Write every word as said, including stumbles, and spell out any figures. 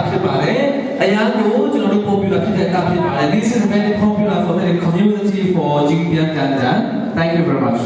ဖြစ်ပါတယ်။ အရမ်းကို ကျွန်တော်တို့ popular ဖြစ်တဲ့ ကတ်ဖြစ်ပါတယ်။ This is very popular for the community for Jingbian Dandan. Thank you very much.